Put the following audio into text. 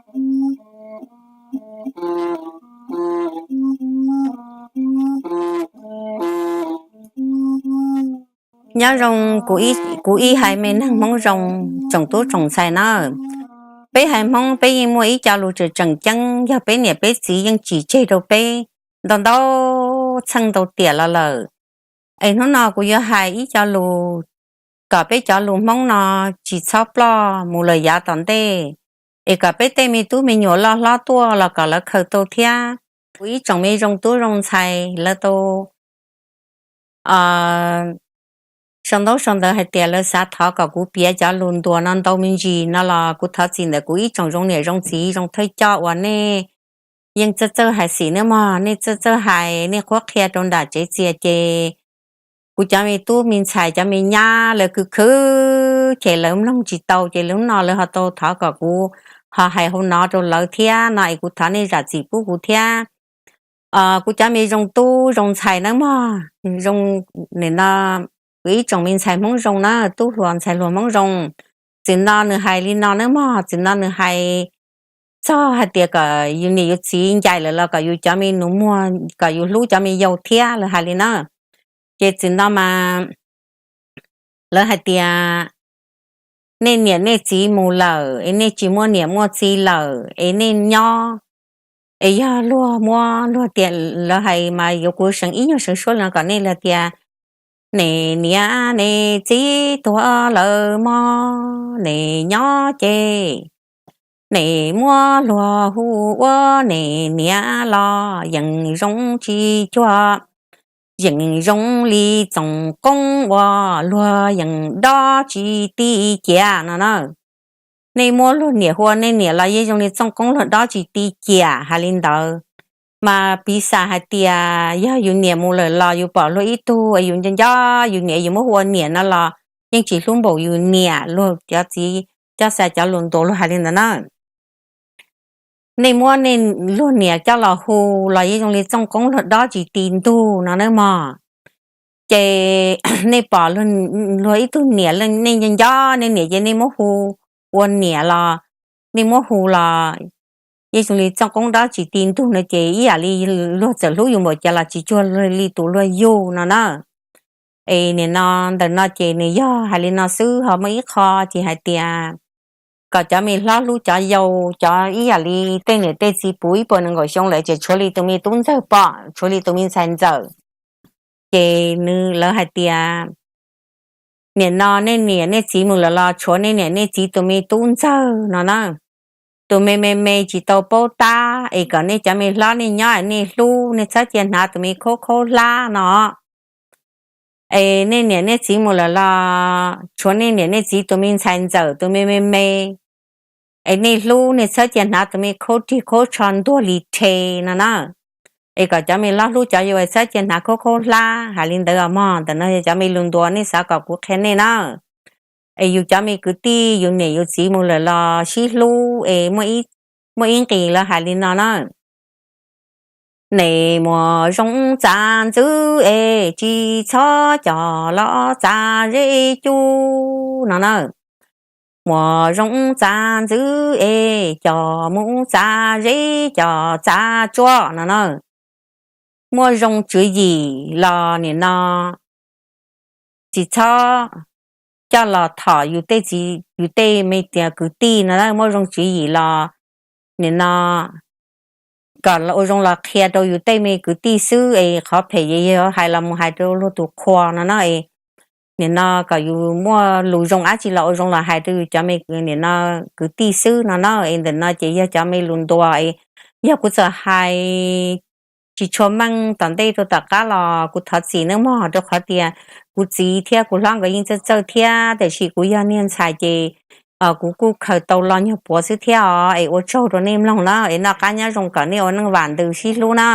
Nyob zoo kuv ib haiv me neeg Hmoob zoo, tsoom tub tsoom ntxhais na. Peb haiv Hmoob peb yeej muaj ib co lus tseem tseem ceeb, yog peb niam peb txiv yeej tsim tseg rau peb ntau ntau txheej ntau tiam los lawm. Es hnub no kuv yuav hais ib co lus kom peb cov lus Hmoob no tsis txhob ploj mus lawm yav tom ntej, es kom peb tej me tub me nyuam loj hlob tuaj los kom lawv khaws tau thiab. Kuv ib tsoom me zoo tub zoo ntxhais lawv tau sau ntaub sau ntawv hais tias lawv xav thov kom kuv piav cov lus ntuas no ntau me ntsis no los kuv thov txim ntawm kuv ib tsoom zoo niam zoo txiv zoo thawj coj uas nej yeej txawj txawj hais xim nawb mog, nej txawj txawj hais, nej qhuab qhia rau nram tsev txias ces kuv cov me tub me ntxhais cov me nyab lawv khwv khwv ces lawv mloog tsis tau ces lub no lawv ho tau thov kom kuv ho hais hauv no rau lawv thiab no es kuv thov nej zam txim pub kuv thiab. Kuv cov me zoo tub zoo ntxhais nawb mog, zoo, nim no kuv ib tsoom me ntxhais Hmoob zoo na, tub hluas ntxhais hluas Hmoob zoo. Txwm no nws hais li no nawb mog, txwm no nws hais txog hais tias kom yus niam yus txiv ncaim lawm los kom yus cov me nus muag kom yus hlub cov me yau thiab, lawv hais li na. Ces txwm no mas lawv hais tias nej niam nej txiv mus lawm es nej tsis muaj niam muaj txiv lawm es nej nyob, es yog luag muab luag tias, lawv hais mas yuav kuv seev ib nyuag seev suab li no kom nej li tias, nej niam nej txiv tuag lawm mog, nej nyob ces nej muab luag hu ua nej niam los yeej zoo tsis cuag, yeej zoo li txooj qoob uas luag yeej dob tsis ti ciam no na. Nej muab luag niam hu ua nej niam los yeej zoo li txooj qoob luag dob tsis ti ciam hais li ntawd. Mas piv xam hais tias yog yus niam mus lawm los yus pom luag ib tug es yus nco nco yus niam yus muab hu ua niam no los yeej tsis hlub npaum yus niam, luag cov txiv coj xa cov lus ntuas luag hais li ntawd na. Nej muab nej luag niam coj los hu los yeej zoo li txooj qoob luag dob tsis ti ntug no nawb mog. Ces nej pom luag ib tug niam nej nco nco nej niam ces nej muab hu ua niam los, nej muab hu los yeej zoo li txooj qoob dob tsis ti ntug no ces ib yam li luag txawm hlub yus npaum cas los tsis cuag li tus luag yug no na. Es nim no ntawm no ces nws yog hais li no xwb, ho muaj ib qho ces hais tias kom cov me hlob hlub cov yau, cov ib yam li tej niam tej txiv puv ib puas nees nkaum xyoo lawm ces tshuav li tus me tub ntxawg pom, tshuav li tus me ntxhais ntxawm. Ces nws, lawv hais tias nim no nej niam nej txiv mus lawm los tshuav nej niam nej txiv tus me tub ntxawg no na. Tus me me me tsis tau paub tab es kom nej cov me hlob nej nyob es nej hlub, nej txhob cia hnav tus me khaub khaub hlab no. Es nej niam nej txiv mus lawm los tshuav nej niam nej txiv tus me ntxhais ntxawm tus me me me, es nej hlub, nej txhob cia hnav tus me khaub rig khaub tsho ntuag li rhe no na. Es kom cov me hlob hlub cov yau es txhob cia hnav khaub khaub hlab, hais li ntawd os mog. Ntawm no yog cov me lus ntuas nej xav kom kuv qhia nej na. Es yus cov me kwv tij yus niam yus txiv mus lawm los sib hlub es muaj ib nqis lawv hais li no na: Nej muaj zoo txav ntxwv es tsis txhob coj los txav zeb cub no na. Muaj zoo txav ntxwv es coj mus txav zeb coj txav tsuab no na. Muaj zoo tswv yim los nim no tsis txhob coj los thom yus tej txiv yus tej me kwv tij no na. Muaj zoo tswv yim los nim no kom ua zoo los qhia rau yus tej me kwv tij xwb es qhov phem yog hais los mus hais rau luag tus qhua no na. Es nim no kom yus muaj lus zoo dab tsi los ua zoo los hais rau yus cov me nim no kwv tij xwb no na. Es ntawm no ces yog cov me lus ntuas es yog kuv txawm hais tsis tshua meej tom ntej rau tom qab los kuv thov txim nawb mog, rau qhov tias kuv txiv thiab kuv hlob nkawd yeej txawj txawj thiab, tiam sis kuv yog niag ntxhais ces kuv kuj khaws tau lo nyuag puav xwb thiab os. Es ua tsaug rau nej mloog na, es noj qab nyob zoo kom nej ua neej vam ntws sib hlub na.